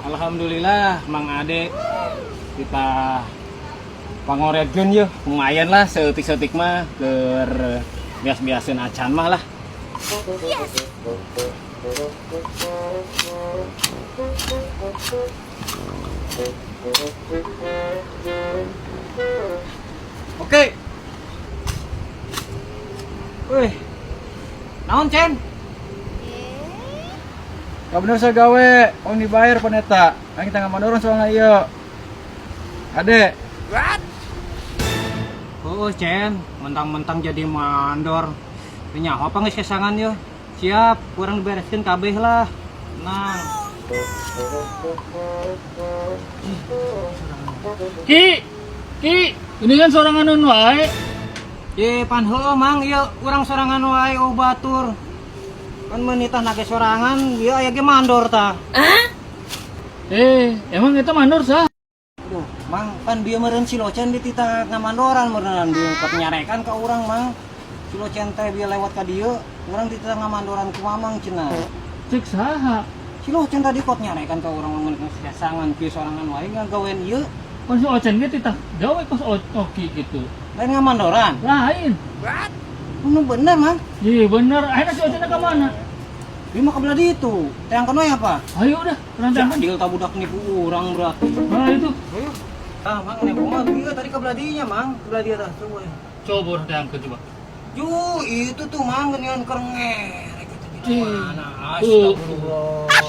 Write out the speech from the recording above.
Alhamdulillah, Mang Ade, kita pangoretkeun yeuh, lumayan lah saeutik-saeutik mah keur bias-biaseun acan mah lah. Yes. Oke. Wih. Naon, Cen? Gak bener saya gawe, om dibayar peneta. Aing tangga mandorong soalnya ieu. Ade, Oh, Cen, mentang-mentang jadi mandor. Teu nyaho apa geus kesangan yeuh. Siap, kurang dibereskeun kabeh lah. Tenang. Ki, Ki, ini kan sorangan wae. Ye, pan heueuh, Mang, ieu urang sorangan wae oh batur. Kan meunitah nage sorangan, ieu aya ge mandor tah. Eh, emang itu mandor sah? Aduh, Mang, pan bieu meureun si Locen dititah ngamandoran meureun bieu nyarekan ka urang, Mang. Si Locen teh bieu lewat ka dieu, urang dititah ngamandoran ku Mamang cenah. Cek saha? Si Locen tadi kot nyarekan ka urang mun kesangan kieu sorangan wae ngagawean ieu. Kan si Ocen ge titah gawe kos Oki gitu. Lain ngamandoran. Lain. Nu bener, Mang. Iya bener, akhirnya si Ocen ke mana? Dia mah kebelah ditu. Teangkeun we apa? Ayo udah, perantakan. Jadil ta budak nipu urang berarti. Nah itu. Ayo. Ah, Mang, nipu mah ieu tadi kebelah dinya, Mang. Kebelah dia tah, coba. Coba orang teangkeun coba. Ju, itu tuh Mang geuningan keur ngerek gitu di Ih. mana. Tuh. Astagfirullah.